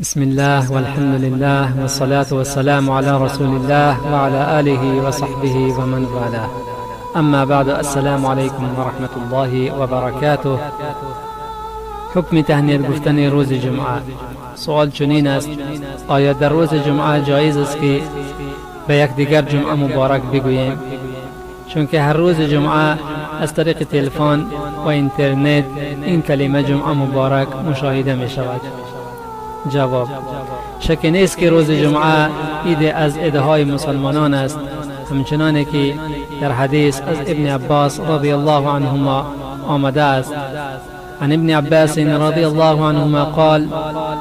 بسم الله والحمد لله والصلاة والسلام على رسول الله وعلى آله وصحبه ومن والاه. اما بعد، السلام علیکم و رحمت الله و برکاته. حکم تهنیت گفتن روز جمعه. سوال چنین است: آیا در روز جمعه جایز است که به یکدیگر جمعه مبارک بگوییم؟ چون که هر روز جمعه از طریق تلفن و اینترنت این کلمه جمعه مبارک مشاهده می شود. جواب: شک نیست که روز جمعه عید از عیدهای مسلمانان است، همچنان که در حدیث از ابن عباس رضی الله عنهما آمده است. عن ابن عباس رضی الله عنهما قال: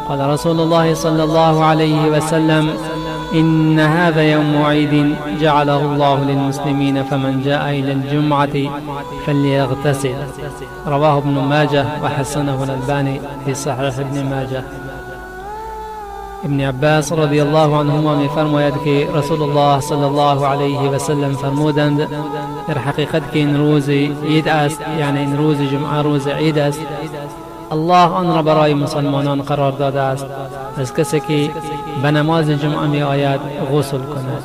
قال رسول الله صلى الله عليه وسلم: إن هذا يوم عيد جعله الله للمسلمين، فمن جاء إلى الجمعة فليغتسل. رواه ابن ماجه وحسنه الألباني في صحيح ابن ماجه. ابن عباس رضی الله عنهما می فرماید که رسول الله صلی الله علیه و سلم فرمودند: در حقیقت که این روز عید است، یعنی این روز جمعه روز عید است، الله آن را برای مسلمانان قرار داده است، از کسی که به نماز جمعه می آید غسل کند.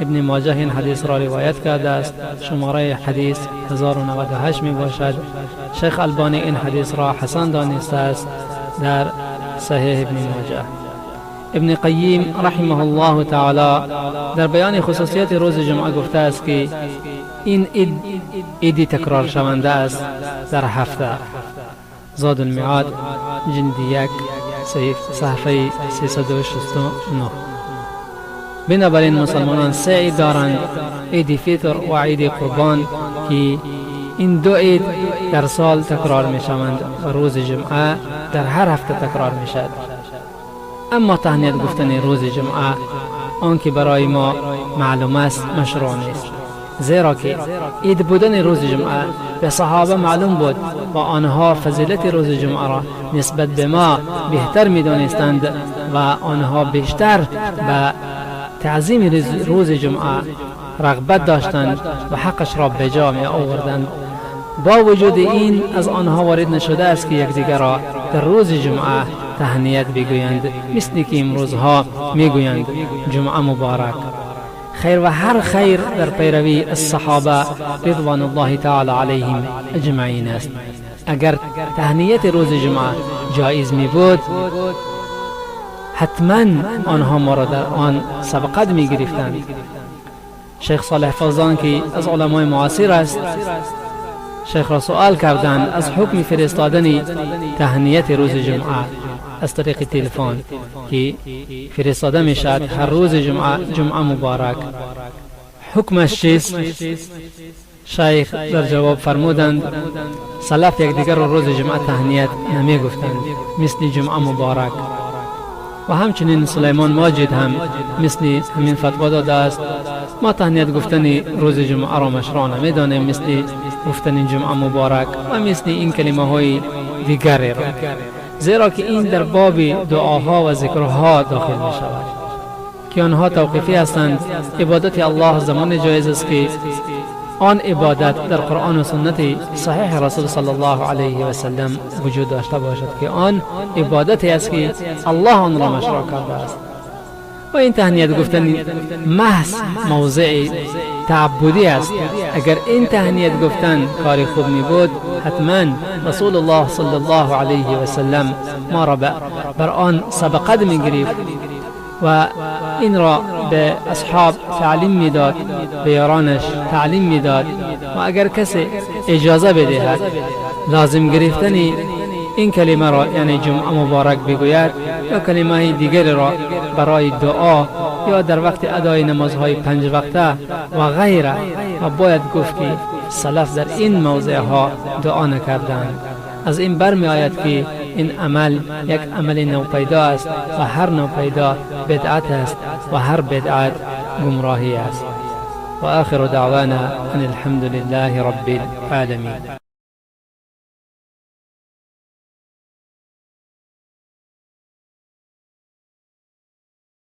ابن ماجه این حدیث را روایت کرده است. شماره حدیث 1098 می باشد. شیخ البانی این حدیث را حسن دانسته است در صحیح ابن ماجه. ابن قیم رحمه الله تعالی در بیان خصوصیت روز جمعه گفته است که این عید عیدی تکرار شونده است در هفته. زاد المعاد، جلد 1، صفحه 369. بنابراین مسلمانان سه عید دارند: عید فطر و عید قربان، که این دو عید در سال تکرار می شوند و روز جمعه در هر هفته تکرار می شود. اما تهنیت گفتن روز جمعه آنکه برای ما معلوم است مشروع نیست، زیرا که عید بودن روز جمعه به صحابه معلوم بود و آنها فضیلت روز جمعه را نسبت به ما بهتر می دانستند و آنها بیشتر به تعظیم روز جمعه رغبت داشتند و حقش را به جا می آوردند. با وجود این از آنها وارد نشده است که یکدیگر را در روز جمعه تهنیت بگویند، مثل که امروزها میگویند جمعه مبارک. خیر و هر خیر در پیروی الصحابه رضوان الله تعالی علیهم اجمعین است. اگر تهنیت روز جمعه جایز می بود، حتما آنها ما را در آن سبقت می گرفتند. شیخ صالح فوزان که از علمای معاصر است، شیخ را سوال کردند از حکم فرستادن تهنیت روز جمعه از طریق تلفن که فرستاده می شد هر روز جمعه جمعه مبارک، حکمش چیست؟ شیخ در جواب فرمودند: سلف یکدیگر را روز جمعه تهنیت نمی گفتند مثل جمعه مبارک. و همچنین سلیمان ماجد هم مثل همین فتوا داده است. ما تهنیت گفتن روز جمعه را مشروع نمیدانیم، مثل گفتن جمعه مبارک و مثل این کلمه های دیگر را، زیرا که این در باب دعاها و ذکرها داخل می شود که آنها توقیفی هستند. عبادت الله زمان جایز است که آن عبادت در قرآن و سنت صحیح رسول صلی الله علیه و سلم وجود داشته باشد که آن عبادتی است که الله آن را مشروع کرده است. و این تهنیت گفتن محض موضع تعبدی است. اگر این تهنیت گفتن کار خوب می بود، حتما رسول الله صلی الله علیه و سلم ما را بر آن سبقت می گرفت و این را به اصحاب تعلیم میداد، به یارانش تعلیم میداد. و اگر کسی اجازه بدهد لازم گرفتن این کلمه را، یعنی جمعه مبارک بگوید یا کلمه دیگر را برای دعا یا در وقت ادای نمازهای 5 وقته و غیره، و باید گفت که سلف در این موضع ها دعا نکردند. از این برمی آید که این عمل یک عمل نوپیدا است و هر نوپیدا بدعت است و هر بدعت گمراهی است. و آخر دعوانا ان الحمد لله رب العالمین.